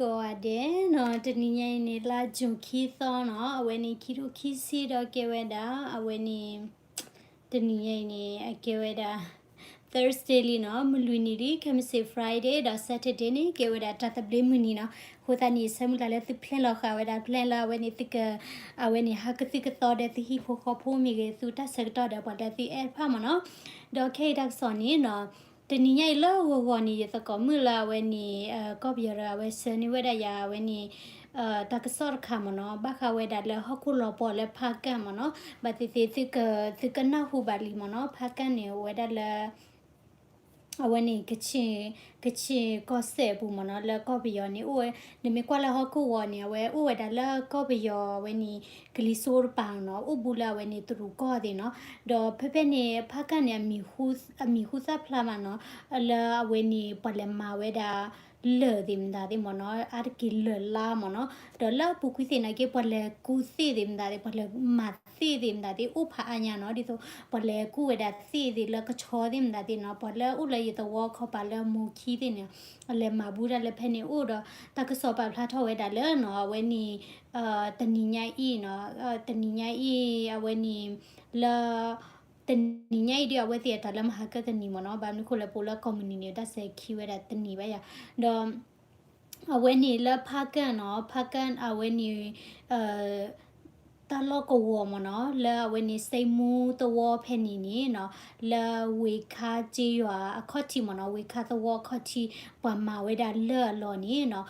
ကိးဂၤဒဲးနီၤ, တနံၤညါအံၤန့ၣ် လါယူၤခံသီနီၤ, အဝဲန့ၣ် ခံထိခံဆံဒီးကဲဝဲဒၣ် အဝဲန့ၣ် တနံၤညါအံၤန့ၣ် အကဲဝဲဒၣ် Thursday လံနီၤ, မုၢ်လွံၢ်နံၤလံ, ခဲမုၢ်ဆ့ၣ် Friday ဒီး Saturday န့ၣ် ကဲဝဲဒၣ်တၢ်သဘျ့မုၢ်နံၤနီၤ. အဃိသတးန့ၣ် ဆၢမုၢ်လၢ်လၢသု plan လီၤဃာ်ဝဲဒၣ် plan လၢအဝဲန့ၣ်သုက အဝဲန့ၣ် ဟးကသုၣ်ကသီဒီးသုဟံၣ်ဖိဃီဖိမ့ၢ်ဂ့ၤ, သုတၢ်ဆၢကတီၢ်ဒီးပှၤလၢသုအဲၣ်တဖၣ်မ့ၢ်နီၤ. ဒီးခဲအံၤတၢ်ကစီၣ်န့ၣ်နီၤ, တနံၤညါအံၤလၢဂီၤဂီၤန့ၣ် ယသကိးမုၣ်လၢအဝဲန့ၣ် ကီၢ်ပယီၤတဂၤ အဝဲဆှၢန့ၢ်ဝဲဒၣ်ယၤ အဝဲန့ၣ် တၢ်ကစီၣ်တခါမ့ၢ်နီၤ, ဘၣ်ဃးဝဲဒၣ်လၢဟီၣ်ခိၣ်လီၤပှီၢ်လၢဖးကၣ်မ့ၢ်နီၤ, ဘၣ်သ့ၣ်သ့ၣ် သုကနၢ်ဟူဘၣ်လံမ့ၢ်နီၤ, ဖးကၣ်န့ၣ် အိၣ်ဝဲဒၣ်လၢ အဝဲန့ၣ် ကချ့ၣ်ကီၢ်စဲၣ်အပူၤမ့ၢ်နီၤ, လၢကီၢ်ပယီၤန့ၣ် အိၣ်ဝဲ, နမ့ၢ်ကွၢ်လၢဟီၣ်ခိၣ်ဂီၤန့ၣ် အဝဲအိၣ်ဝဲဒၣ်လၢကီၢ်ပယီၤ အဝဲန့ၣ် ကလံၤစိးတပၤနီၤ, အိၣ်ဘူးလၢအဝဲန့ၣ်တရူးကီၢ်သ့ၣ်နီၤ. ဒီးဖဲဖဲန့ၣ် ဖးကၣ်န့ၣ် အမံၤဟူသၣ်ဖျါမ့ၢ်နီၤ, လၢအဝဲန့ၣ် ပှၤလဲၤမၤဝဲဒၣ် လၢၢ်သ့ၣ်မတၤသ့ၣ်မ့ၢ်နီၤ, အါတက့ၢ်လၢၢ်လါမ့ၢ်နီၤ, ဒီးလၢအပူၤကွံာ်သ့ၣ်နာ်က့ ပှၤလဲၤကူးသ့ၣ်သ့ၣ်မတၤသ့ၣ်, ပှၤလဲၤမၤသ့ၣ်သ့ၣ်မတၤသ့ၣ် အိၣ်ဖးအါညါနီၤ, ဒ်သိး ပှၤလဲၤကူးဝဲဒၣ်သ့ၣ်သ့ၣ်လၢကဆီသ့ၣ်မတၤသ့ၣ်နီၤ, ပှၤလၢအိၣ်လၢယသဝီခီပၤလၢမိၢ်ခံသ့ၣ်န့ၣ် လဲၤမၤဘူးဒၣ်လၢဖဲန့ၣ်အိၣ်ဒီး တၢ်ကစီၣ်ပာ်ဖျါထီၣ်ဝဲဒၣ်လၢနီၤ, အဝဲန့ၣ် တနံၤညါအံၤနီၤ, တနံၤညါအံၤ အဝဲန့ၣ် လၢ တနံၤညါအံၤဒီး အဝဲသ့ၣ်အတၢ်လၢမဟါကတနံၤမ့ၢ်နီၤ, ဘၣ်မနုၤဃိလဲၣ် ပအိၣ်လၢကီၢ်မုၢ်နံၤန့ၣ် တၢ်ဆဲးခံဝဲဒၣ်တနံၤဘၣ်ယၤ, ဒီး အဝဲန့ၣ်လၢဖးကၣ်နီၤ, ဖးကၣ်အဝဲန့ၣ် တၢ်လီၢ်ကဝီၤမ့ၢ်နီၤ, လၢအဝဲန့ၣ် စဲမူသဝီဖဲန့ၣ်န့ၣ်နီၤ, လၢဝ့ၢ်ခါစ့ယွၤအခီၣ်ထံးမ့ၢ်နီၤ, ဝ့ၢ်ခါသဝီအခီၣ်ထံး ပှၤမၤဝဲဒၣ်လၢၢ်အလီၢ်န့ၣ်နီၤ,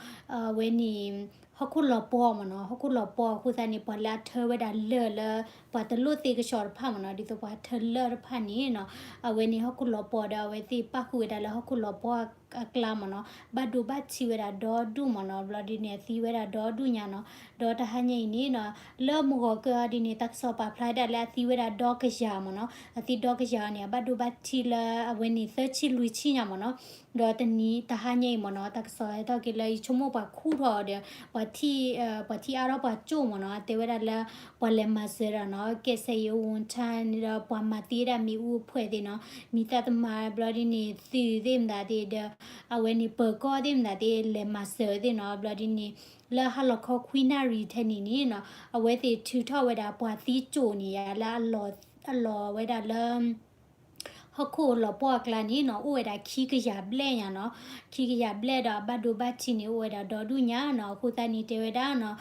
အဝဲန့ၣ် ဟီၣ်ခိၣ်လီၤပှီၢ်မ့ၢ်နီၤ, ဟီၣ်ခိၣ်လီၤပှီၢ်အဃိသတးန့ၣ် ပှၤလၢအထၢဝဲဒၣ်လၢၢ်လၢ ပှၤတလိၣ်သ့ကဆှီတဖၣ်မ့ၢ်နီၤ, ဒ်သိးပှၤထၢလၢၢ်တဖၣ်န့ၣ်နီၤ, အဝဲန့ၣ်ဟီၣ်ခိၣ်လီၤပှီၢ်ဒီး အဝဲသ့ၣ်ပၣ်ဃုာ်ဝဲဒၣ်လၢဟီၣ်ခိၣ်လီၤပှီၢ်အကျါမ့ၢ်နီၤ, ဘၣ်ဒိဘၣ်ထံးဝဲဒၣ်ဒီဒူၣ်မ့ၢ်နီၤ, ဘျီဒ်န့ၣ် အသံဝဲဒၣ်ဒီဒူၣ်ညါနီၤ, ဒီးတဟါညါအံၤန့ၣ်နီၤ, လၢမုၢ်ဂီၤကၢအီၤဒ်န့ၣ် တၢ်ကစီၣ်ပာ်ဖျါဒၣ်လၢအသံဝဲဒၣ်ဒီကယၤမ့ၢ်နီၤ, အသံဒီကယၤအီၤန့ၣ် အဘၣ်ဒိဘၣ်ထံးလၢအဝဲန့ၣ် သၢဆံလွံၢ်ဆံညါမ့ၢ်နီၤ, ဒီးတနံၤတဟါညါအံၤမ့ၢ်နီၤ, တၢ်ကစီၣ်ဟဲထီၣ်က့ၤလၢယဆိကမိၣ်ပှၤခူၣ်ထီၣ်ဒီး ပှၤထံၣ် ပှၤထံၣ်အါထီၣ်ပှၤကၠိၣ်မ့ၢ်နီၤ, တဲဝဲဒၣ်လၢ ပှၤလဲၤမၤစၢၤဒီးနီၤ, ကဲစဲးယိၤဝူထၢန့ၣ်ဒီး ပှၤမၤသံဝဲဒၣ်မ့ၣ်အူအဖှဲးသ့ၣ်နီၤ, မံၤသၣ်သမါဘျီဒ်န့ၣ် သုးသ့ၣ်မတၤသ့ၣ်ဒီး အဝဲန့ၣ်ပၢၤကီၢ်သ့ၣ်မတၤသ့ၣ် လဲၤမၤစၢၤသ့ၣ်နီၤ, ဘျီဒ်န့ၣ် လၢဟါလီၤခီခွံနၣ်ရံၣ်ထဲန့ၣ်န့ၣ်နီၤ, အဝဲသ့ၣ်ထုးထီၣ်ဝဲဒၣ်ပှၤသံကၠိၣ်န့ၣ်ယါလၢ အလီၤဝဲဒၣ်လၢ ဟီၣ်ခိၣ်လီၤပှီၢ်အကျါန့ၣ်နီၤ, အိၣ်ဝဲဒၣ်ခံကယၤဘျဲၣ်ညါနီၤ, ခံကယၤဘျဲၣ်ဒီးအဘၣ်ဒိဘၣ်ထံးန့ၣ် အိၣ်ဝဲဒၣ်ဒီဒူၣ်ညါနီၤ, အဃိသတးန့ၣ်တဲဝဲဒၣ်နီၤ,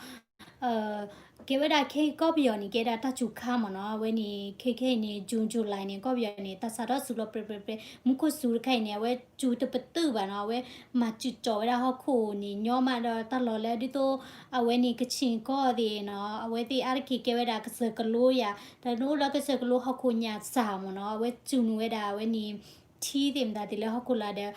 ကဲဝဲဒၣ်ခဲကီၢ်ပယီၤန့ၣ် ကဲဒၣ်တၢ်စူၤခါမ့ၢ်နီၤ, အဝဲန့ၣ် ခဲခဲအံၤန့ၣ် June July န့ၣ် ကီၢ်ပယီၤန့ၣ် တၢ်စးထီၣ်စူၤလီၤပြဲးပြဲးပြဲး, မူခိၣ်စူၤတခါအံၤန့ၣ် အဝဲစူၤတပတုာ်ဘၣ်နီၤ, အဝဲမၤစူၤကၠီၤဝဲဒၣ်ဟီၣ်ခိၣ်န့ၣ်ညီမးဒီးတၢ်လီၢ်လၢဒ်သိး အဝဲန့ၣ်ကဆ့ၣ်ကီၢ်သ့ၣ်နီၤ, အဝဲသ့ၣ်အါတက့ၢ်ကဲဝဲဒၣ်ကစၢၢ်ကလိယါ, တၢ်နအိၣ်လၢကစၢၢ်ကလိဟီၣ်ခိၣ်ညါစၢ်မ့ၢ်နီၤ, အဝဲစူၤနုာ်ဝဲဒၣ်အဝဲန့ၣ် ထံသ့ၣ်မတၤသ့ၣ်လၢဟီၣ်ခိၣ်လာ်ဒီး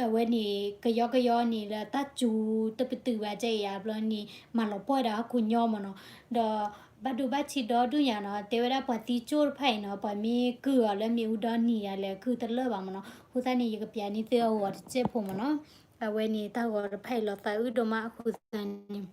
အဝဲန့ၣ် ကယီကယီန့ၣ်လၢတၢ်စူၤတပတုာ်ဘၣ်ကဲအံၤဧါ, ဘျီန့ၣ် မၤလီၤပှီၢ်ဝဲဒၣ်ဟီၣ်ခိၣ်ညီမ့ၢ်နီၤ, ဒီးဘၣ်ဒိဘၣ်ထံးဒီဒူၣ်ညါနီၤ, တဲဝဲဒၣ်ပှၤသံကၠိၣ်တဖၣ်အံၤနီၤ, ပှၤမ့ၢ်ကုၢ်အီၤလၢမ့ၣ်အူဒီနံၤယါလဲၣ် ကုၢ်တလၢာ်ဘၣ်မ့ၢ်နီၤ, အဃိသတးန့ၣ် ယကပျးန့ၢ်သုအဂီၤတစဲးဖိမ့ၢ်နီၤ, အဝဲန့ၣ်တၢ်ဂီၤတဖၣ်အံၤလီၤသးအုးဒိၣ်မးအဃိသတးန့ၣ်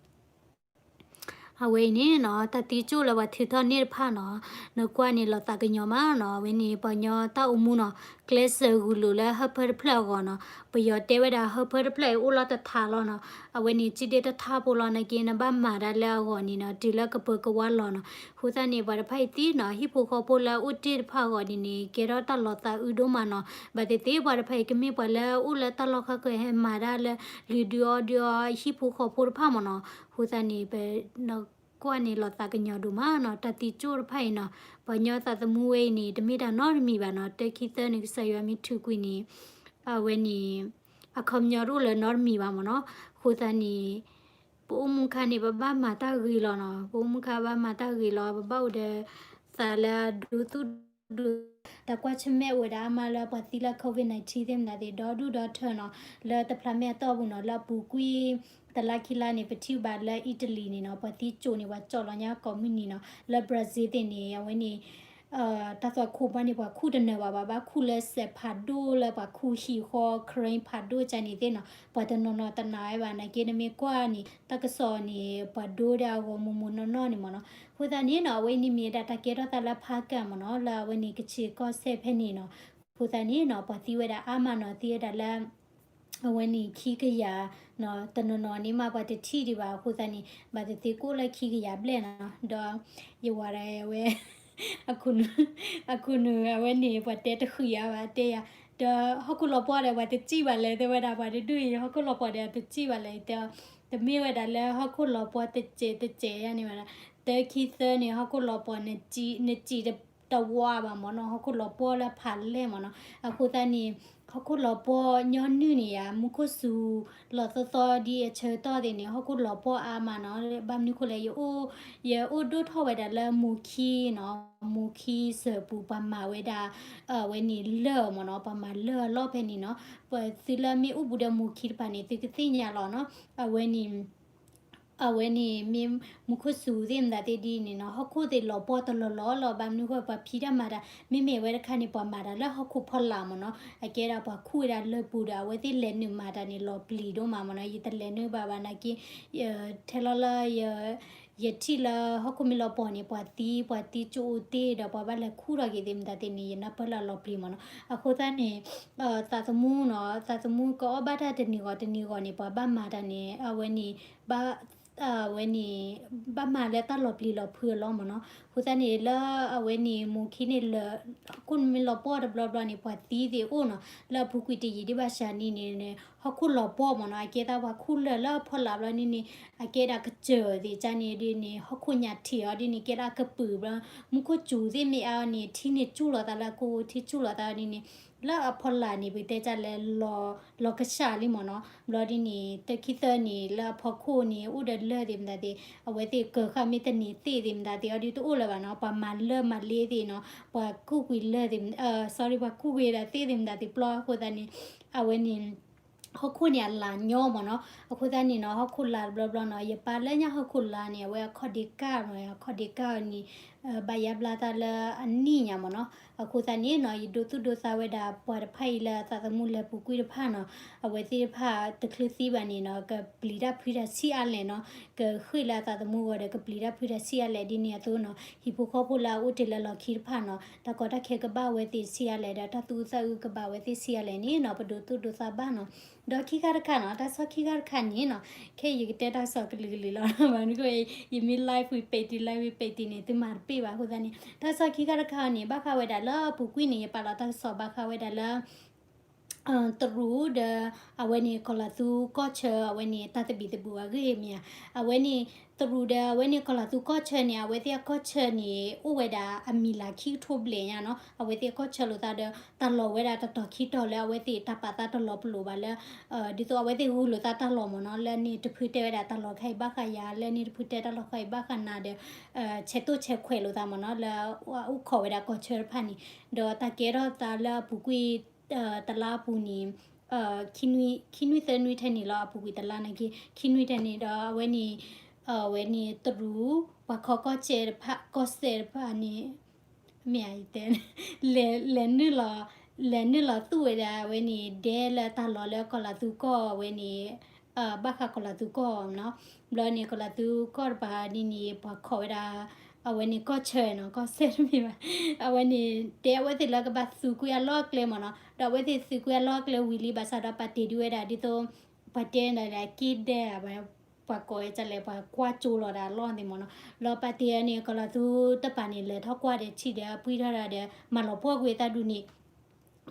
အဝဲအံၤန့ၣ်နီၤ, တၢ်သံကၠိၣ်လၢပှၤထုးထီၣ်န့ၢ်တဖၣ်နီၤ, နကွၢ်န့ၣ်လီၤသးကညီၤမးနီၤ, အဝဲန့ၣ်ပှၤကညီတၢ်အိၣ်မူနီၤ, ကျဲးစၢးဂုာ်လိာ်လၢဟၢဖၢတဖျၢၣ်အဂီၢ်နီၤ, ပယီၤတဲဝဲဒၣ်ဟၢဖၢတဖျၢၣ်အံၤအိၣ်လီၤတထးလီၤနီၤ, အဝဲန့ၣ် ကၠံဒ့ၣ်တထးဖိလီၤနာ်က့ နဘၣ်မၤတၢ်လၢအဂီၢ်န့ၣ်နီၤ, တုၤလၢကပၢၤကဝါလီၤနီၤ, အဃိသတးန့ၣ် ပှၤတဖၣ်အံၤသံနီၤ, ဟံၣ်ဖိဃီဖိလၢအအိၣ်တ့ၢ်တဖၣ်အဂီၢ်န့ၣ်န့ၣ် ကဲထီၣ်တၢ်လီၤသးအုးဒိၣ်မးနီၤ, ဘၣ်သ့ၣ်သ့ၣ်ပှၤတဖၣ်အံၤကမ့ၢ်ပှၤလၢအအိၣ်လၢတၢ်လီၢ်ခါခၢၣ်ဟဲမၤတၢ်လၢ လုၢ်ဒုးအီၣ်ဒုးအီ ဟံၣ်ဖိဃီဖိတဖၣ်မ့ၢ်နီၤ, အဃိသတးန့ၣ် ပ ကွၢ်န့ၣ်လီၤသးကညီၤဒိၣ်မးနီၤ, တၢ်သံကၠိၣ်တဖၣ်အံၤနီၤ, ပှၤကညီသးသမူဝဲအံၤန့ၣ် တမ့ၢ်တၢ်နီတမံၤဘၣ်နီၤ, တၢခံသၢန့ၣ် ကစၢ်ယွၤမ့ၢ်ထုးကွံာ်န့ၣ် အဝဲန့ၣ် အခီပညီတအိၣ်လၢၤနီတမံၤဘၣ်မ့ၢ်နီၤ, အဃိသတးန့ၣ် ပအိၣ်မူခါန့ၣ် ပဘၣ်မၤတၢ်ဂ့ၤလီၤနီၤ, ပအိၣ်မူခါဘၣ်မၤတၢ်ဂ့ၤလီၤ, ပဘၣ်အိၣ်ဒီး သးလၢအဒိသူၣ်ဒိ တၢ်ကွၢ်ဆၢၣ်မဲာ်အိၣ်ဝဲဒၣ်အါမးလၢပှၤသံလၢ COVID nineteen သ့ၣ်မနုၤသ့ၣ် ဒီဒူၣ်ဒီထၢနီၤ, လၢတဖျါမဲာ်အတီၢ်ပူၤနီၤ, လၢအပူၤကွံာ် တလါခံလါန့ၣ် ပထံၣ်ဘၣ်လၢ Italy န့ၣ်နီၤ, ပှၤသံကၠိၣ်န့ၣ် ပှၤကၠီၣ်လီၤညါကိးမုၢ်နံၤနီၤ, လၢ Brazil သ့ၣ်န့ၣ် အဝဲန့ၣ် တၢ်သွၣ်ခိၣ်ဘီန့ၣ် ပှၤခူၣ်တနၢၤဘၣ်ဘၣ်, ဘၣ်ခူၣ်လၢစဲးဖးဒိၣ်လၢပှၤခူၣ်ဟံၣ်ဃီ crane ဖးဒိၣ်ကန့ၣ်သ့ၣ်နီၤ, ပှၤတနီၤနီၤတနာ်ဝဲဘၣ်, နာ်က့နမ့ၢ်ကွၢ်န့ၣ် တၢ်ကစီၣ်န့ၣ် ပှၤဒိဒီးအဂီၢ်မုၢ်မုၢ်နီၢ်နီၢ်န့ၣ်မ့ၢ်နီၤ, အဃိသတးန့ၣ်နီၤ, အဝဲအံၤန့ၣ်မ့ၢ်ဝဲဒၣ်တၢ်ကဲထီၣ်သးလၢဖးကၣ်မ့ၢ်နီၤ, လၢအဝဲန့ၣ်ကဆ့ၣ်ကီၢ်စဲၣ်ဖဲန့ၣ်နီၤ, အဃိသတးန့ၣ်နီၤ, ပှၤသံဝဲဒၣ်အါမးနီၤ, သံဝဲဒၣ်လၢ အဝဲန့ၣ်ခံကယၤနီၤ, တနီၤနီၤန့ၣ်မးပှၤတထံၣ်ဒံးဘၣ်အဃိသတးန့ၣ် ဘၣ်သ့ၣ်သ့ၣ်ကအိၣ်လၢခံကယၤဘျဲၣ်နီၤ, ဒီးယဝၤဒီးဝဲ အခိၣ်နူာ်အဝဲန့ၣ် ပှၤတဲတဃံးအါဘၣ်တဲယၤ, ဒီးဟီၣ်ခိၣ်လီၤပှီၢ်ဒီးပှၤတစံၣ်ဘၣ်လဲၣ် တဲဝဲဒၣ်ပှၤတဒူၣ်အံၤ ဟီၣ်ခိၣ်လီၤပှီၢ်ဒီးတစံၣ်ဘၣ်လဲၣ်တဲ, တမ့ၢ်ဝဲဒၣ်လၢဟီၣ်ခိၣ်လီၤပှီၢ်တစဲးတစဲးယါန့ၣ်ဘၣ်, တၢခံသၢန့ၣ် ဟီၣ်ခိၣ်လီၤပှီၢ် နစံၣ်တဝါဘၣ်မ့ၢ်နီၤ, ဟီၣ်ခိၣ်လီၤပှီၢ်လၢဖးလဲၢ်မ့ၢ်နီၤ, အဃိသတးန့ၣ် ဟီၣ်ခိၣ်လီၤပှီၢ်ညီနုၢ်န့ၣ်ယါ မူခိၣ်စူၤ လီၤသီသီဒ်အဆၢကတီၢ်သ့ၣ်န့ၣ် ဟီၣ်ခိၣ်လီၤပှီၢ်အါမးနီၤ, ဘၣ်မနုၤဃိလဲၣ် ယအိၣ် ယအိၣ်ဒိၣ်ထီၣ်ဝဲဒၣ်လၢမိၢ်ခံနီၤ, မိၢ်ခံစၢၤပူၤ ပှၤမၤဝဲဒၣ် အဝဲန့ၣ်လၢၢ်မ့ၢ်နီၤ, ပှၤမၤလၢၢ်အလီၢ်ဖဲန့ၣ်နီၤ, ပသုလၢမ့ၢ်အိၣ်ဘူးဒီးမိၢ်ခံတပၤန့ၣ် သုကသ့ၣ်ညါလီၤနီၤ, အဝဲန့ၣ် အဝဲန့ၣ်မ့ၢ်မူခိၣ်စူၤသ့ၣ်မတၤသ့ၣ်ဒ်န့ၣ်နီၤ, ဟီၣ်ခိၣ်သ့ၣ်လီၤပှီၢ်တလီၢ်လီၢ်လီၤ, ဘၣ်မနုၤဃိပှၤဖံးတၢ်မၤတၢ် မ့မ့ၢ်ဝဲတခါန့ၣ် ပှၤမၤတၢ်လၢဟီၣ်ခိၣ်ဖီလာ်မ့ၢ်နီၤ, အကဲဒၣ်ပှၤခူၣ်ဝဲဒၣ်လၢၢ်ပူၤဒီး အဝဲသ့ၣ်လဲၤနုာ်မၤတၢ်န့ၣ် လီၤပျံၤဒိၣ်မးမ့ၢ်နီၤ, ယတလဲၤနုာ်ဘၣ်ဘၣ်နာ်က့ ထဲလီၤလၢ ယထံၣ်လၢဟီၣ်ခိၣ်မ့ၢ်လီၤပှီၢ်န့ၣ် ပှၤသံ ပှၤသံကၠိအိၣ်တ့ၢ်ဒီး ပှၤဘၣ်လဲၤခူၣ်ထီၣ်က့ၤသ့ၣ်မတၤသ့ၣ်န့ၣ် ယနၢ်ပၢၢ်လၢအလီၤပျံၤမ့ၢ်နီၤ, အဃိသတးန့ၣ် သးသမူနီၤ, သးသမူကအီၣ်ဘၣ်တၢ်တနံၤဂီၤတနံၤဂီၤန့ၣ် ပှၤဘၣ်မၤတၢ်န့ၣ် အဝဲန့ၣ် ဘၣ် အဝဲန့ၣ် ဘၣ်မၤလၢတၢ်လီၤပျံၤလီၤဖုးအလီၢ်မ့ၢ်နီၤ, အဃိသတးန့ၣ် လၢအဝဲန့ၣ် မိၢ်ခံန့ၣ်လၢ ဟီၣ်ခိၣ်မ့ၢ်လီၤပှီၢ်တဘျီဘျီန့ၣ် ပှၤသံသ့ၣ်အိၣ်နီၤ, လၢအပူၤကွံာ်တယံာ်ဒံးဘၣ်စှၤန့ၣ်န့ၣ် ဟီၣ်ခိၣ်လီၤပှီၢ်မ့ၢ်နီၤ, အကဲသးပှၤခူၣ်လၢၢ်လၢအဖီလာ်ဘျီန့ၣ်န့ၣ် အကဲဒၣ်ကစၢၢ်သ့ၣ်ကန့ၣ်ဒ်န့ၣ် ဟီၣ်ခိၣ်ညါထံးအီၤဒ်န့ၣ် ကဲဒၣ်ကပုာ်ဘျီ, မူခိၣ်စူၤသ့ၣ်မ့ၢ်အါအီၤန့ၣ် ထံန့ၣ်စူၢ်လီၤသးလၢအကိၢ် ထံစူၢ်လီၤသးဒ်န့ၣ် လၢအဖီလာ်န့ၣ် ပကတဲတၢ်လၢ လီၤကဆှၣ်လံမ့ၢ်နီၤ, ဘျီဒ်န့ၣ် တၢခံသၢန့ၣ် လၢအဖီခိၣ်န့ၣ် အိၣ်ဒီးလၢၢ်သ့ၣ်မတၤသ့ၣ် အဝဲသ့ၣ်ကၢၤဃာ်မ့ၢ်တန့ၢ်သ့ၣ်သ့ၣ်မတၤသ့ၣ်အီၤဒ်တအိၣ်လၢၤဘၣ်နီၤ, ပှၤမၤလၢၢ်မၤလ့သ့ၣ်နီၤ, ပှၤကူၣ်ကွံာ်လၢၢ်သ့ၣ် sorry ပှၤကူၣ်ကွံာ်ဒၣ်သ့ၣ်သ့ၣ်မတၤသ့ၣ်ပျီအဃိသတးန့ၣ် အဝဲန့ၣ် ဟီၣ်ခိၣ်န့ၣ်အလၤညီမ့ၢ်နီၤ, အဃိသတးန့ၣ်နီၤ ဟီၣ်ခိၣ်လၤတဘျီဘျီနီၤ ယပၢ်လၢညါဟီၣ်ခိၣ်လၤန့ၣ် အဝဲအခီၣ်ဒ့ကၢ်နီၤ အခီၣ်ဒ့ကၢ်န့ၣ် ဘၣ်ယါဘျါသးလၢအနံၣ်ညါမ့ၢ်နီၤ, အဃိသတးန့ၣ်နီၤ ယဒိသူၣ်ဒိသးဝဲဒၣ်ပှၤတဖၣ်အံၤလၢအသးသမူလဲၤပူၤကွံာ်တဖၣ်နီၤ, အဝဲသ့ၣ်တဖၣ်တချုးသံဘၣ်န့ၣ်နီၤ ကပျံၤတၢ်ဖုးတၢ်ဆံးအါလဲၣ်နီၤ, ကဃ့ၢ်လၢအသးသမူဂီၤဒီး ကပျံၤတၢ်ဖုးတၢ်ဆံးအါလဲၣ်ဒ်န့ၣ်အသိးနီၤ, ဟံၣ်ဖိဃီဖိလၢအအိၣ်တ့ၢ်လၢလီၢ်ခံတဖၣ်နီၤ တၢ်ကီတၢ်ခဲကဘၣ်ဝဲသ့ၣ်ဆံးအါလဲၣ်ဒီး တၢ်သူၣ်အုးသးအုးကဘၣ်ဝဲသ့ၣ်ဆံးအါလဲၣ်န့ၣ်နီၤ ပဒိသူၣ်ဒိသးဘၣ်နီၤ, ဒီးခံခါတခါနီၤ တၢ်ကစီၣ်ခံခါတခါန့ၣ်နီၤ ခဲအံၤယကတဲတၢ်ကစီၣ်ကလုာ်ကလုာ်လီၤ, မ့ၢ်နက ယမ့ၢ် live ဝံၤပံးတံၢ် live ဝံၤပံးတံၢ်န့ၣ် သုမၤတပ့ၢ်ဘၣ်အဃိသတးန့ၣ် တၢ်ကစီၣ်ခံခါတခါန့ၣ် ဘၣ်ဃးဝဲဒၣ်လၢအပူၤကွံာ်န့ၣ် ယပာ်လီၤတၢ်ကစီၣ်ဘၣ်ဃးဝဲဒၣ်လၢ တရူးဒီး အဝဲန့ၣ်ကီၤလၤသူကီၢ်ဆၢ အဝဲန့ၣ်တၢ်သဘံၣ်သဘုၣ်အဂ့ၢ်မ့ၢ်ဧါ, အဝဲန့ၣ် တရူးဒီးအဝဲန့ၣ်ကီၤလၤသူကီၢ်ဆၢန့ၣ် အဝဲသ့ၣ်အကီၢ်ဆၢန့ၣ် အိၣ်ဝဲဒၣ်အမံၤလၢ်ခံကထိဘျဲၣ်ညါနီၤ, အဝဲသ့ၣ်အကီၢ်ဆၢလိာ်သးဒီး တၢ်လီၢ်ဝဲဒၣ်တတီၤခံတီၤလၢအဝဲသ့ၣ်တၢ်ပာ်သးတလီၤပလိာ်ဘၣ်လၢ ဒ်သိးအဝဲသ့ၣ်ဂုာ်လိာ်သးတၢ်လီၢ်မ့ၢ်နီၤ, လၢန့ၣ်တဖုတဲဝဲဒၣ်တၢ်လီၢ်ခါအံၤဘၣ်ဃးယၤ လၢန့ၣ်တဖုတဲတၢ်လီၢ်ခါအံၤဘၣ်ဃးနၤဒီး ဆဲးတိၢ်ဆဲးခွဲးလိာ်သးမ့ၢ်နီၤ, လၢအအိၣ်ခိးဝဲဒၣ်ကီၢ်ဆၢတဖၣ်န့ၣ်, ဒီးတၢ်ကဲထီၣ်သးလၢအပူၤကွံာ် တလါအပူၤန့ၣ် ခံနွံသၢနွံထဲန့ၣ်လီၤ, အပူၤကွံာ်တလါနာ်က့ ခံနွံထဲန့ၣ်ဒီး အဝဲန့ၣ် အဝဲန့ၣ်တရူး ပှၤခီကီၢ်စဲၣ်တဖၣ် ကီၢ်စဲၣ်တဖၣ်န့ၣ် မ့ၢ်အတဲ လဲၤနုာ်လီၤ လဲၤနုာ်လီၤသူၣ်ဝဲဒၣ် အဝဲန့ၣ် ဒဲလၢတၢ်လီၢ်လၢကီၤလၤသူကီၢ် အဝဲန့ၣ် ဘၣ်ဃးကီၤလၤသူကီၢ်နီၤ, ဘျီန့ၣ် ကီၤလၤသူကီၢ်တပၤဒ်န့ၣ် ပှၤခိးဝဲဒၣ် အဝဲန့ၣ်ကီၢ်ဆၢနီၤ ကီၢ်စဲၣ်တမ့ၢ်ဘၣ်, အဝဲန့ၣ် တဲအဝဲသ့ၣ်လၢကဘၣ်သုးကွံာ်အလီၢ်အကျဲမ့ၢ်နီၤ, ဒီးအဝဲသ့ၣ်သုးကွံာ်အလီၢ်အကျဲဝံၤလံဘၣ်ဆၣ်ဒီးပာ်တ့ၢ်ဒုးဝဲဒၣ်ဒ်သိး ပှၤတဲဒၣ်လၢက့ဒဲ ပှၤကိးဝဲဒ်လဲၣ် ပှၤကွၢ်ကၠိလီၤဒၣ်အလီၢ်သ့ၣ်မ့ၢ်နီၤ, ဘျီပာ်တ့ၢ်အန့ၣ် ကီၤလၤသူတပၤန့ၣ် လဲၤထီၣ်ကွၢ်ဒီးထံၣ်ဒီးပှံၢ်ထီၣ်ဒၣ်ဒီး မၤလီၤပှီၢ်ကွံာ်တၢ်ဒုးန့ၣ်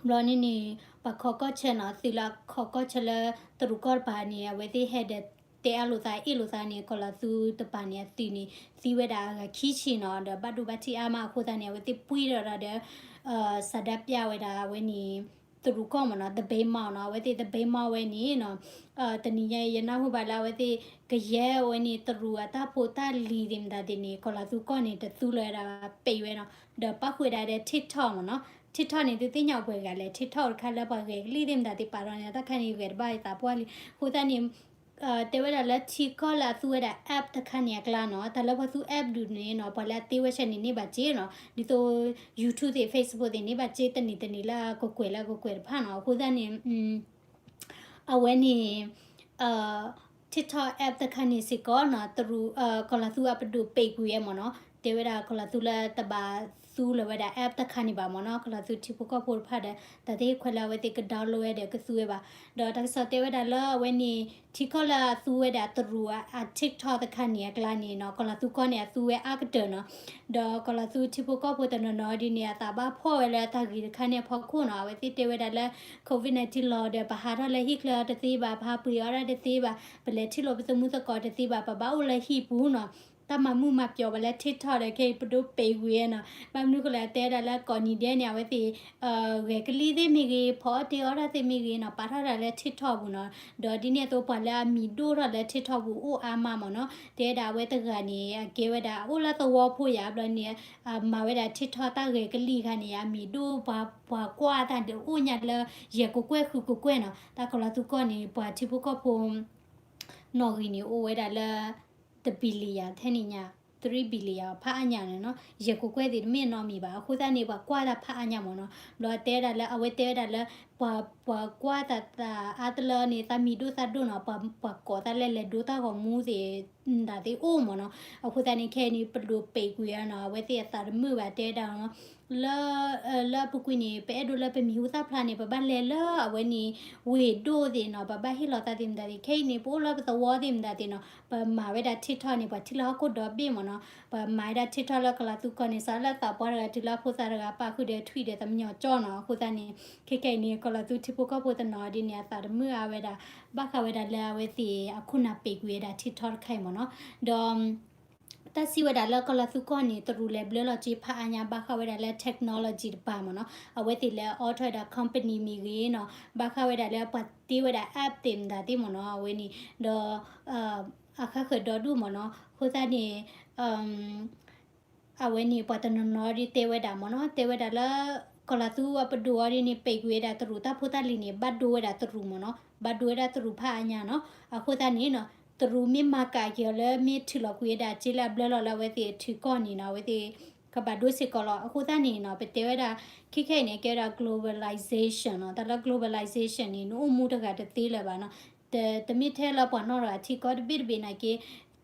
ဘျီန့ၣ်န့ၣ် ပှၤခီကီၢ်ဆၢနီၤ သုးလၢခီကီၢ်ဆၢလၢတရူးကီၢ်တပၤန့ၣ် အဝဲသ့ၣ်ဟဲဒီးတဲအါလိာ်သးအ့ၣ်လိာ်သးန့ၣ် ကီၤလၤသူတပၤန့ၣ် အသုးန့ၣ် သံဝဲဒၣ်အဂၤခံဆံနီၤ ဒီးဘၣ်ဒိဘၣ်ထံးအါမးအဃိသတးန့ၣ် အဝဲသ့ၣ်ပှံၢ်ထီၣ်ဒၣ်ဒီး ဆန္ဒပြဝဲဒၣ်အဝဲန့ၣ် တရူးကီၢ်မ့ၢ်နီၤ သပိတ်မှောက်နီၤ အဝဲသ့ၣ် သပိတ်မှောက် ဝဲန့ၣ်နီၤ တနံၤညါအံၤ ယနၢ်ဟူဘၣ်လၢအဝဲသ့ၣ် ကယဲၢ်ဝဲန့ၣ် တရူးအတၢ်ဖိတၢ်လံၤသ့ၣ်မတၤသ့ၣ်န့ၣ် ကီၤလၤသူကီၢ်န့ၣ် တသူလၢၤဝဲဒၣ် ပိတ်ဝဲနီၤ ဒီးပၣ်ဃုာ်ဒၣ်ဒီး TikTok မ့ၢ်နီၤ TikTok န့ၣ် သုသ့ၣ်ညါပှဲၤဂၤလဲၣ် TikTok တခါလၢပှၤဂဲၤကလံၣ်သ့ၣ်မတၤသ့ၣ်ပာ်ထီၣ်န့ၣ် တၢ်ခါန့ၣ် ဂဲၤတဘၣ်ယသးပှၢ်လံ အဃိသတးန့ၣ် တဲဝဲဒၣ်လၢထံကီၢ်လၢအသူဝဲဒၣ် app တခါန့ၣ်အကျါနီၤ တၢ်လၢပှၤသူ app ဒုးန့ၣ်နီၤ ပှၤလၢအသ့ဝဲဆဲန့ၣ်န့ၢ်ဘၣ်စ့နီၤ ဒ်သိး YouTube သ့ၣ် Facebook သ့ၣ်န့ၢ်ဘၣ်စ့တနံၤတနံၤလၢကကွဲးလၢကကွဲးတဖၣ်နီၤ အဃိသတးန့ၣ် အဝဲန့ၣ် TikTok app တခါန့ၣ်စ့ၢ်ကီးနီၤ တရူး ကီၤလၤသူအပဒိၣ်ပိတ်ကွံာ်ဝဲမ့ၢ်နီၤ တဲဝဲဒၣ်ကီၤလၤသူလၢတဘၣ်သူလၢၤဝဲဒၣ် app တခါန့ၣ်ဘၣ်မ့ၢ်နီၤ, ကီၤလၤသူထံဖိကီၢ်ဖိတဖၣ်ဒီး တၢ်သ့ၣ်ခွဲးလၢအဝဲသ့ၣ်က download ဝဲဒီးကသူဝဲဘၣ်. ဒီးတၢ်ကစီၣ်တဲဝဲဒၣ်လၢအဝဲန့ၣ် ထံကီၢ်လၢအသူဝဲဒၣ်တရူးအ TikTok တခါန့ၣ်အကျါန့ၣ်နီၤ, ကီၤလၤသူကီၢ်န့ၣ်အသူဝဲအါကတၢၢ်နီၤ. ဒီးကီၤလၤသူထံဖိကီၢ်ဖိတနီၤနီၤဒ်န့ၣ် အသးဘၣ်ဖှီၣ်ဝဲလၢတၢ်ဂ့ၢ်တခါန့ၣ်အဖီခိၣ်နီၤ, အဝဲသ့ၣ်တဲဝဲဒၣ်လၢ COVID nineteen လီၤဒီး ပဟးထီၣ်လၢဟံၣ်ချၢတသ့ဘၣ်, ပဟးပှ့ၤအီၣ်ဒၣ်တသ့ဘၣ်, ပလဲၤထံၣ်လိာ်ပသမူသကိးတသ့ဘၣ်, ပဘၣ်အိၣ်လၢဟံၣ်ပူၤနီၤ. တၢ်မၤမုာ်မၤပျီၤဘၣ်လၢ TikTok ဒီး ခဲအံၤပဒိးပံာ်ကွံာ်နီၤ. ဘၣ်မနုၤဃိလဲၣ် တဲဒၣ်လၢကိးနံၤဒဲးန့ၣ် အဝဲသ့ၣ် ဂဲၤကလံၣ်သ့ၣ်မ့ၢ်ဂ့ၤ, ဖီအီၣ်တ့ၢ်အီၣ်တၢ်သ့ၣ်မ့ၢ်ဂ့ၤနီၤ, ပာ်ထီၣ်တၢ်လၢ TikTok ပူၤနီၤ. ဒီးဒ်န့ၣ်အသိးပှၤလၢအမံၤဒိၣ်ထီၣ်လၢ TikTok ပူၤအိၣ်အါမးမ့ၢ်နီၤ. တဲဒၣ်အဝဲတဂၤန့ၣ် အကဲဝဲဒၣ်အိၣ်လၢသဝီဖိယါဘျီန့ၣ် မၤဝဲဒၣ် TikTok တၢ်ဂဲၤကလံၣ်ခါန့ၣ် အမံၤဒိၣ်ပှၤ ပှၤကွၢ်တၢ်ဒုးအိၣ်ညါလၢ ယဲၢ်ကကွဲၢ်ဃုကကွဲၢ်နီၤ. တၢ်ကီၤလၤသူကီၢ်န့ၣ် ပှၤထံဖိကီၢ်ဖိ နီၣ်ဂံၢ်န့ၣ် အိၣ်ဝဲဒၣ်လၢ တ billion ထဲန့ၣ်ညါ, three billion ဖးအါညါန့ၣ်နီၤ, ယဲၢ်ကကွဲၢ်သ့ၣ်တမ့ၢ်နီတမံၤဘၣ်. အဃိသတးန့ၣ် ပှၤကွၢ်တၢ်ဖးအါညါမ့ၢ်နီၤ. ဘျီတဲဒၣ်လၢ အဝဲတဲဝဲဒၣ်လၢ ပှၤ ပှၤကွၢ်တၢ်သးအါတလၢန့ၣ် သးမံၤဒိၣ်သးဒိၣ်နီၤ, ပှၤ ပှၤကိးသးလဲလဲၤဒိတၢ်ဂီၤမူသ့ၣ် ဒၣ်သ့ၣ်အိၣ်မ့ၢ်နီၤ. အဃိသတးန့ၣ် ခဲအံၤန့ၣ် ပဒိးပံာ်ကွံာ်အီၤနီၤ, အဝဲသ့ၣ်အသးတမုာ်ဘၣ်တဲဒၣ်နီၤ. လၢ လၢအပူၤကွံာ်န့ၣ် ပအဲၣ်ဒိးလၢပမံၤဟူသၣ်ဖျါန့ၣ် ပဘၣ်လဲၤလၢအဝဲန့ၣ် ဝ့ၢ်ဒိၣ်သ့ၣ်နီၤ, ပဘၣ်ဟ့ၣ်လီၤသးသ့ၣ်မတၤသ့ၣ်. ခဲအံၤန့ၣ် ပအိၣ်လၢပသဝီသ့ၣ်မတၤသ့ၣ်နီၤ, ပမၤဝဲဒၣ် TikTok န့ၣ် ပှၤထံၣ်လၢဟီၣ်ခိၣ်ဒီဘ့ၣ်မ့ၢ်နီၤ. ပမၤဝဲဒၣ် TikTok လၢကီၤလၤသူကီၢ်န့ၣ် စးလၢသးပှၢ်တဂၤတုၤလၢအဖိသၣ်တဂၤ ပာ်ဃုာ်ဒီးထွံၣ်ဒီးသမညီကၠီနီၤ. အဃိသတးန့ၣ် ခဲခဲအံၤန့ၣ် ကီၤလၤသူထံဖိကီၢ်ဖိတနီၤဒ်န့ၣ် အသးတမုာ်အါဝဲဒၣ် ဘၣ်ဃးဝဲဒၣ်လၢအဝဲသ့ၣ်အခိၣ်နၢ်ပံာ်ကွံာ်ဝဲဒၣ် TikTok တခါအံၤမ့ၢ်နီၤ. ဒီး တၢ်စံးဝဲဒၣ်လၢကီၤလၤသူကီၢ်န့ၣ် တရူးလဲၤဘျၢလီၤက့ၤဖးအါညါ ဘၣ်ဃးဝဲဒၣ်လၢ technology တပၤမ့ၢ်နီၤ. အဝဲသ့ၣ်လဲၤအိးထီၣ်ဝဲဒၣ် company မ့ၢ်ဂ့ၤနီၤ, ဘၣ်ဃးဝဲဒၣ်လၢပှၤတ့ဝဲဒၣ် app သ့ၣ်မတၤသ့ၣ်မ့ၢ်နီၤ, အဝဲန့ၣ် ဒီး အဃၣ်ဃၢၤဒီဒူၣ်မ့ၢ်နီၤ. အဃိသတးန့ၣ် အဝဲန့ၣ် ပှၤတနီၤနီၤဒ်တဲဝဲဒၣ်မ့ၢ်နီၤ, တဲဝဲဒၣ်လၢ ကီၤလၤသူအပဒိၣ်အီၤဒ်န့ၣ် ပံာ်ကွံာ်ဝဲဒၣ်တရူးတၢ်ဖိတၢ်လံၤန့ၣ် ဘၣ်ဒိဝဲဒၣ်တရူးမ့ၢ်နီၤ, ဘၣ်ဒိဝဲဒၣ်တရူးဖးအါညါနီၤ. အဃိသတးန့ၣ်နီၤ တရူးမ့ၢ်မၤကးက့ၤအီၤလၢမ့ၢ်ထုးလီၤကွံာ်ဝဲဒၣ်စ့လၢအဘျၢလီၤလၢအဝဲသ့ၣ်ထံကီၢ်န့ၣ်နီၤ, အဝဲသ့ၣ်ကဘၣ်ဒိစ့ၢ်ကီးလီၤ. အဃိသတးန့ၣ်နီၤ ပတဲဝဲဒၣ် ခဲခဲအံၤန့ၣ် ကဲဝဲဒၣ် globalization နီၤ. တၢ်လၢ globalization န့ၣ် နအိၣ်မူတဂၤတသ့လၢၤဘၣ်နီၤ. တမ့ၢ်ထဲလၢပှၤနီၢ်တဂၤထံကီၢ်တဘ့ၣ်တဘ့ၣ်နာ်က့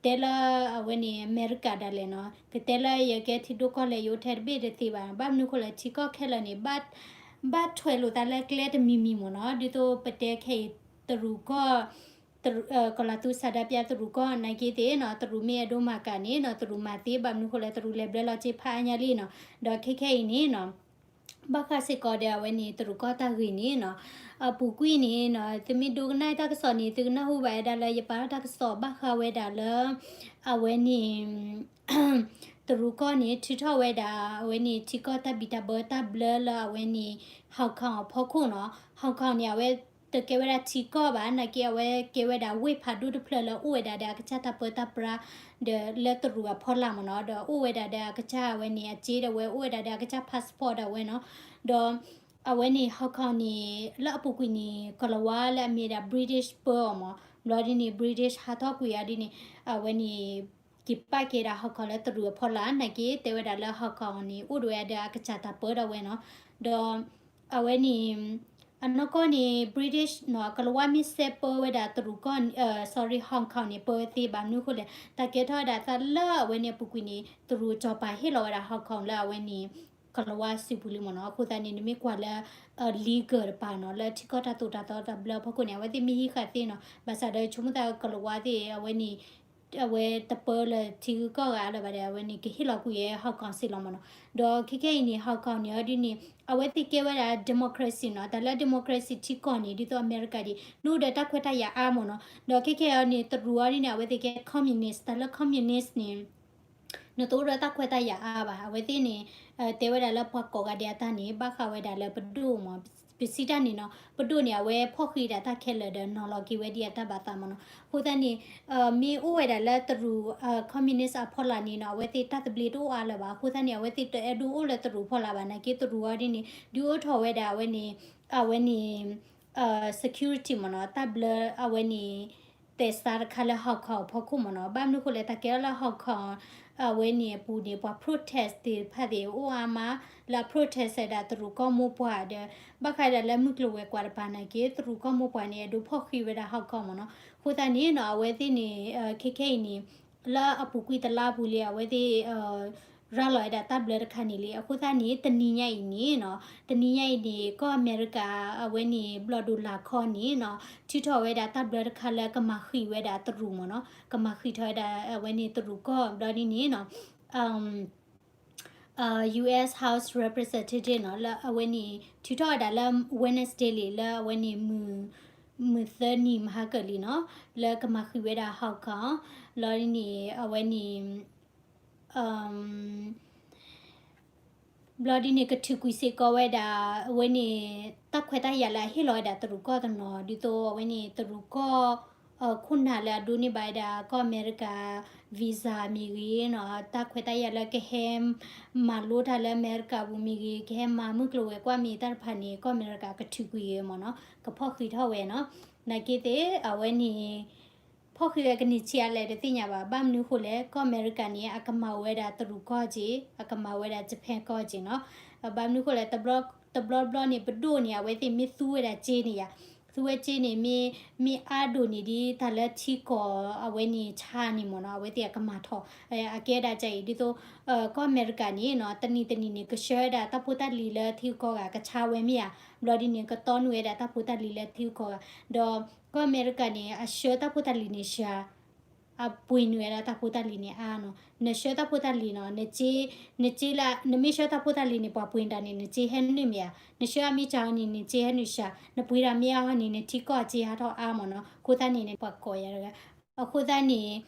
တဲလၢအဝဲန့ၣ် အမဲရကၤဒၣ်လဲာ်နီၤ, ကတဲလၢယကဲထံဒိၣ်ကီၢ်လဲၢ် ယအိၣ်ထဲတဘ့ၣ်တသ့ဘၣ်. ဘၣ်မနုၤဃိလဲၣ် ထံကီၢ်ခဲလၢာ်န့ၣ် ဘၣ်ထွဲလိာ်သးလၢကျဲတမံၤမံၤမ့ၢ်နီၤ. ဒ်သိးပတဲခဲအံၤ တရူးကီၢ် ကီၤလၤသူဆန္ဒပြတရူးကီၢ်နာ်က့သ့ၣ်နီၤ, တရူးမ့ၢ်အဲၣ်ဒိးမၤကးန့ၣ်နီၤ တရူးမၤသ့, ဘၣ်မနုၤဃိလဲၣ် တရူးလဲၤဘျၢလီၤစ့ဖးအါညါလံနီၤ. ဒီးခဲခဲအံၤန့ၣ်နီၤ ဘၣ်ဃးစ့ၢ်ကီးဒီးအဝဲန့ၣ် တရူးကီၢ်တၢ်ဂ့ၢ်န့ၣ်နီၤ, အပူၤကွံာ်န့ၣ်နီၤ သုမ့ၢ်ဒိကနၣ်တၢ်ကစီၣ်န့ၣ် သုကနၢ်ဟူဘၣ်ဝဲဒၣ်လၢ ယပာ်ထီၣ်တၢ်ကစီၣ်ဘၣ်ဃးဝဲဒၣ်လၢ အဝဲန့ၣ် တရူးကီၢ်န့ၣ် ထုးထီၣ်ဝဲဒၣ် အဝဲန့ၣ် ထံကီၢ်တၢ်ဘံၣ်တၢ်ဘၢတၢ်ဘျၢလၢအဝဲန့ၣ် Hong Kong အဖီခိၣ်နီၤ. Hong Kong န့ၣ် အဝဲတကဲဝဲဒၣ်ထံကီၢ်ဘၣ်, နာ်က့အဝဲကဲဝဲဒၣ်ဝ့ၢ်ဖးဒိၣ်တဖျၢၣ်လၢအိၣ်ဝဲဒၣ်ဒီးအကစၢ်တၢ်ပၢတၢ်ပြး ဒီးလၢတရူးအဖီလာ်မ့ၢ်နီၤ, ဒီးအိၣ်ဝဲဒၣ်ဒီးအကစၢ်အဝဲန့ၣ် အစ့ဒီးဝဲအိၣ်ဝဲဒၣ်ဒီးအကစၢ် passport ဒီးဝဲနီၤ, ဒီး အဝဲန့ၣ် Hong Kong န့ၣ် လၢအပူၤကွံာ်န့ၣ် ကီၤလၤဝါလၢအမ့ၢ်ဒၣ် British ပၢအီၤမ့ၢ်, ဘျီဒ်န့ၣ် British ဟးထီၣ်ကွံာ်အီၤဒ်န့ၣ် အဝဲန့ၣ် က့ၤပာ်ကဲဒၣ် Hong Kong လၢတရူးအဖီလာ်, နာ်က့တဲဝဲဒၣ်လၢ Hong Kong န့ၣ် အိၣ်ဒံးဝဲဒၣ်ဒီးအကစၢ်တၢ်ပၢဒီးဝဲနီၤ, ဒီး အဝဲန့ၣ် အနီၢ်ကီၢ်န့ၣ် British နီၤ ကီၤလၤဝါမ့ၢ်စဲးပၢဝဲဒၣ်တရူးကီၢ် sorry Hong Kong န့ၣ် ပၢဝဲသ့ဘၣ်, မနုၤအဃိလဲၣ် တၢ်ကဲထီၣ်ဝဲဒၣ်သးလၢအဝဲန့ၣ်အပူၤကွံာ်န့ၣ် တရူးစီၤပၤဟ့ၣ်လီၤဝဲဒၣ် Hong Kong လၢအဝဲန့ၣ် ကီၤလၤဝါစုပူၤလံမ့ၢ်နီၤ. အဃိသတးန့ၣ် နမ့ၢ်ကွၢ်လၢ legal တပၤနီၤ လၢထံကီၢ်တၢ်သိၣ်တၢ်သီတၢ်ဘျၢအဖီခိၣ်န့ၣ် အဝဲသ့ၣ်မ့ၢ်ဟံးဃာ်သ့နီၤ, ဘၣ်ဆၣ်ဒီးဆိကမိၣ်သးကီၤလၤဝါသ့ၣ် အဝဲန့ၣ် အဝဲတပၢလၢထံဂုၤကီၢ်ဂၤလၢၤဘၣ်ဒီး အဝဲန့ၣ်ကဟ့ၣ်လီၤကွံာ်ဝဲ Hong Kong စ့ၢ်လီၤမ့ၢ်နီၤ. ဒီးခဲခဲအံၤန့ၣ် Hong Kong န့ၣ် အဒ်န့ၣ် အဝဲသ့ၣ်ကဲဝဲဒၣ် democracy နီၤ, တၢ်လၢ democracy ထံကီၢ်န့ၣ် ဒ်သိးအမဲရကၤဒ် နအိၣ်ဒီးတၢ်ခွဲးတၢ်ယာ်အါမ့ၢ်နီၤ. ဒီးခဲခဲအံၤန့ၣ် တရူးအံၤဒ်န့ၣ် အဝဲသ့ၣ်ကဲ communist, တၢ်လၢ communist န့ၣ် နတအိၣ်ဒီးတၢ်ခွဲးတၢ်ယာ်အါဘၣ်. အဝဲသ့ၣ်န့ၣ် တဲဝဲဒၣ်လၢပှၤကိးဂၤဒဲးအတၢ်န့ၣ် ဘၣ်ဃးဝဲဒၣ်လၢပဒိၣ်မ့ၢ် ပစံးတၢ်န့ၣ်နီၤ, ပဒိၣ်န့ၣ် အဝဲဖီၣ်ဃံးဒၣ်တၢ်ခဲလၢာ်ဒီးနီၤလီၤက့ၤဝဲဒ်အတၢ်ဘၣ်သးမ့ၢ်နီၤ. အဃိသတးန့ၣ် မ့ၢ်အိၣ်ဝဲဒၣ်လၢတရူး communist အဖီလာ်န့ၣ်နီၤ အဝဲသ့ၣ်တၢ်သဘျ့တအိၣ်အါလၢၤဘၣ်. အဃိသတးန့ၣ် အဝဲသ့ၣ်တအဲၣ်ဒိးအိၣ်လၢတရူးဖီလာ်ဘၣ်. နာ်က့တရူးအံၤဒ်န့ၣ် ဒုးအိၣ်ထီၣ်ဝဲဒၣ်အဝဲန့ၣ် အဝဲန့ၣ် security မ့ၢ်နီၤ, တၢ်ဘျၢအဝဲန့ၣ် သဲးစးတခါလၢ Hong Kong အဖီခိၣ်မ့ၢ်နီၤ. ဘၣ်မနုၤအဃိလဲၣ် တၢ်ကဲထီၣ်လၢ Hong Kong အဝဲန့ၣ်အပူၤန့ၣ် ပှၤ protest သ့ၣ်တဖၣ်သ့ၣ်အိၣ်အါမး လၢအ protest ဒၣ်တရူးကီၢ်မိၢ်ပှၢ်ဒီး ဘၣ်ဃးဒၣ်လၢမုၢ်ကျိၤဝဲၤကွာ်တပၤနာ်က့ တရူးကီၢ်မိၢ်ပှၢ်န့ၣ် အဒိးဖီၣ်ဃံးဝဲဒၣ် Hong Kong မ့ၢ်နီၤ. အဃိသတးန့ၣ်နီၤ အဝဲသ့ၣ်န့ၣ် ခဲခဲအံၤန့ၣ် လၢအပူၤကွံာ်တလါပူၤလံ အဝဲသ့ၣ် ရၤလီၤဝဲဒၣ်တၢ်ဘျၢတခါန့ၣ်လံ. အဃိသတးန့ၣ် တနံၤညါအံၤန့ၣ်နီၤ, တနံၤညါအံၤန့ၣ် ကီၢ်အမဲရကၤ အဝဲန့ၣ် ဘျီၣ်ဒိၣ်လၢ်ခီန့ၣ်နီၤ, ထုးထီၣ်ဝဲဒၣ်တၢ်ဘျၢတခါလၢကမၤဃံးဝဲဒၣ်တရူးမ့ၢ်နီၤ, ကမၤဃံးထီၣ်ဝဲဒၣ်အဝဲန့ၣ်တရူးကီၢ် ဘျီဒ်န့ၣ်နီၤ US House Representative နီၤ လၢအဝဲန့ၣ် ထုးထီၣ်ဝဲဒၣ်လၢ Wednesday လံ လၢအဝဲန့ၣ် မုၢ်သၢနံၤမဟါကၢၢ်လံနီၤ, လၢကမၤဃံးဝဲဒၣ် Hong Kong လီၤဒ်န့ၣ် အဝဲန့ၣ် ဘျီဒ်န့ၣ် ကထုးကွံာ်စ့ၢ်ကီးဝဲဒၣ် အဝဲန့ၣ် တၢ်ခွဲးတၢ်ယာ်လၢအဟ့ၣ်လီၤဝဲဒၣ်တရူးကီၢ်တနီၤ ဒ်သိးအဝဲန့ၣ် တရူးကီၢ် ခိၣ်နၢ်လၢအဒိးန့ၢ်ဘၣ်ဝဲဒၣ်ကီၢ်အမဲရကၤ visa မ့ၢ်ဂ့ၤနီၤ, တၢ်ခွဲးတၢ်ယာ်လၢကဟဲ မၤလိတၢ်လၢအမဲရကၤပူၤမ့ၢ်ဂ့ၤ, ကဟဲမၤမုၢ်ကျိၤဝဲၤကွာ်မ့ၢ်တၢ်တဖၣ်န့ၣ် ကီၢ်အမဲရကၤကထုးကွံာ်ဂ့ၤမ့ၢ်နီၤ, ကဖီၣ်ဃံးထီၣ်ဝဲနီၤ. နာ်က့သ့ၣ် အဝဲန့ၣ် ဖီၣ်ဃံးဝဲကန့ၢ်ဆံးအါလဲၣ်တသ့ၣ်ညါဘၣ်. ဘၣ်မနုၤဃိလဲၣ် ကီၢ်အမဲရကၤန့ၣ် အကမၤဝဲဒၣ်တရူးကီၢ်က့ၢ်, အကမၤဝဲဒၣ် Japan ကီၢ်က့ၢ်နီၤ. ဘၣ်မနုၤဃိလဲၣ် တဘျီဘျီန့ၣ် ပဒိၣ်န့ၣ် အဝဲသ့ၣ်မ့ၢ်သူဝဲဒၣ်စ့န့ၣ်ယါ, သူဝဲစ့န့ၣ် မ့ၢ်အါဒိၣ်န့ၣ်ဒ်တၢ်လၢထံကီၢ်အဝဲန့ၣ်ဆါန့ၣ်မ့ၢ်နီၤ, အဝဲသ့ၣ်အကမၤထီၣ် အကဲဒၣ်ကအံၤ ဒ်သိး ကီၢ်အမဲရကၤန့ၣ်နီၤ တနံၤတနံၤန့ၣ် ကဆှၢဝဲဒၣ်တၢ်ဖိတၢ်လံၤလၢထံဂုၤကီၢ်ဂၤ ကဆါဝဲမ့ၢ်ဧါ, ဘျီဒ်န့ၣ် ကတီနုာ်ဝဲဒၣ်တၢ်ဖိတၢ်လံၤလၢထံဂုၤကီၢ်ဂၤ, ဒီးကီၢ်အမဲရကၤန့ၣ် အဆှၢတၢ်ဖိတၢ်လံၤန့ၣ်စှၤ အပှ့ၤနုာ်ဝဲဒၣ်တၢ်ဖိတၢ်လံၤန့ၣ်အါနီၤ. နဆှၢတၢ်ဖိတၢ်လံၤနီၤ, နစ့, နစ့လၢ နမ့ၢ်ဆှၢတၢ်ဖိတၢ်လံၤန့ၣ် ပှၤပှ့ၤတၢ်န့ၣ် နစ့ဟဲနုာ်မ့ၢ်ဧါ, နဆှၢအမ့ၢ်စှၤအီၤန့ၣ် နစ့ဟဲနုာ်စှၤ, နပှ့ၤတၢ်မ့ၢ်အါအီၤန့ၣ် နထံကီၢ်အစ့ဟးထီၣ်အါမ့ၢ်နီၤ. အဃိသတးန့ၣ် ပှၤကိးယၤတဂၤ, အဃိသတးန့ၣ်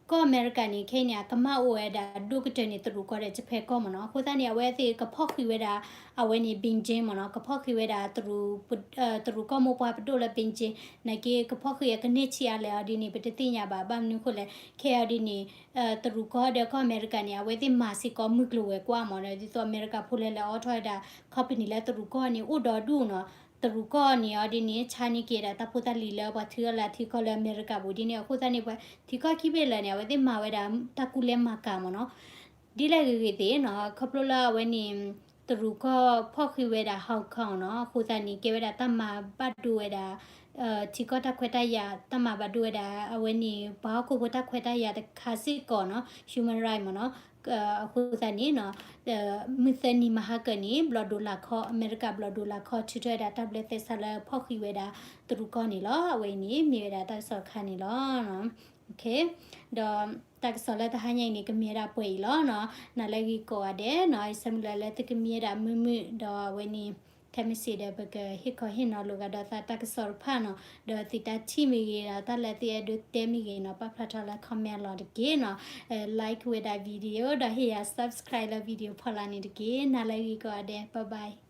ကီၢ်အမဲရကၤန့ၣ် ခဲအံၤန့ၣ် အကမၣ်အိၣ်ဝဲဒၣ်ဒိၣ်ကတၢၢ်န့ၣ် တရူးကီၢ်ဒီး Japan ကီၢ်မ့ၢ်နီၤ. အဃိသတးန့ၣ် အဝဲသ့ၣ်ကဖီၣ်ဃံးဝဲဒၣ် အဝဲန့ၣ် Beijing မ့ၢ်နီၤ, ကဖီၣ်ဃံးဝဲဒၣ် တရူးကီၢ်မိၢ်ပှၢ်ပဒိၣ်လၢ Beijing နာ်က့ ကဖီၣ်ဃံးအကန့ၢ်ဆံးအါလဲၣ်အီၤဒ်န့ၣ် ပတသ့ၣ်ညါဘၣ်. ဘၣ်မနုၤဃိလဲၣ် ခဲအံၤဒ်န့ၣ် တရူးကီၢ်ဒီးကီၢ်အမဲရကၤန့ၣ် အဝဲသ့ၣ်မၤစ့ၢ်ကီးမုၢ်ကျိၤဝဲၤကွာ်မ့ၢ်နီၤ, ဒ်သိးအမဲရကၤဖိလဲၣ်လဲၣ်အိးထီၣ်ဝဲဒၣ် company လၢတရူးကီၢ်န့ၣ် အိၣ်ဒီဒူၣ်နီၤ. တရူးကီၢ်န့ၣ်အီၤဒ်န့ၣ် ဆါန့ၢ်က့ၤဒၣ်တၢ်ဖိတၢ်လံၤလၢပှၤထုးအီၤလၢထံကီၢ်လၢအမဲရကၤပူၤဒ်န့ၣ်. အဃိသတးန့ၣ် ပှၤထံကီၢ်ခံဘ့ၣ်လၢာ်န့ၣ် အဝဲသ့ၣ်မၤဝဲဒၣ်တၢ်ကူလဲမၤကၤမ့ၢ်နီၤ. ဒ်လဲၣ်ဂ့ၤဂ့ၤသ့ၣ်နီၤ, ခီဖျိလၢအဝဲန့ၣ် တရူးကီၢ်ဖီၣ်ဃံးဝဲဒၣ် Hong Kong နီၤ, အဃိသတးန့ၣ် ကဲဝဲဒၣ်တၢ်မၤဘၣ်ဒိဝဲဒၣ် ထံကီၢ်တၢ်ခွဲးတၢ်ယာ် တၢ်မၤဘၣ်ဒိဝဲဒၣ် အဝဲန့ၣ် ပှၤဟီၣ်ခိၣ်ဖိတၢ်ခွဲးတၢ်ယာ်တခါစ့ၢ်ကီးနီၤ, human right မ့ၢ်နီၤ. အဃိသတးန့ၣ်နီၤ မုၢ်သၢနံၤမဟါကၢၢ်န့ၣ် ဘျီၣ်ဒိၣ်လၢ်ခီ အမဲရကၤဘျီၣ်ဒိၣ်လၢ်ခီ ထုးထီၣ်ဝဲဒၣ်တၢ်ဘျၢသဲစးလၢဖီၣ်ဃံးဝဲဒၣ်တရူးကီၢ်န့ၣ်လီၤ. အဝဲအံၤန့ၣ် မ့ၢ်ဝဲဒၣ်တၢ်ကစီၣ်တခါန့ၣ်လီၤ. ဒီးတၢ်ကစီၣ်လၢတဟါညါအံၤန့ၣ် ကမ့ၢ်ဝဲဒၣ်ပှဲၤအံၤလီၤနီၤ. နၤလၢဂ့ၤကိးဂၤဒဲးနီၤ, ယဆၢမုၢ်လၢ်လၢသုကမံဝဲဒၣ်မုာ်မုာ် ဒီးအဝဲန့ၣ် ခဲမုၢ်ဆ့ၣ်ဒီး ပကဟ့ၣ်ခီဟ့ၣ်နီၤလိာ်ကဒီးသးတၢ်ကစီၣ်တဖၣ်နီၤ, ဒီးသုတၢ်ထံၣ်မ့ၢ်ဂ့ၤဒီး တၢ်လၢသုအဲၣ်ဒိးတဲမ့ၢ်ဂ့ၤနီၤ, ပာ်ဖျါထီၣ်လၢ comment လီၤတက့ၢ်နီၤ. like ဝဲဒၣ် video ဒီးဟ့ၣ်ယၤ subscribe လၢ video ဖီလာ်န့ၣ်တက့ၢ်. နၤလၢဂ့ၤကိးဂၤဒဲး, bye bye.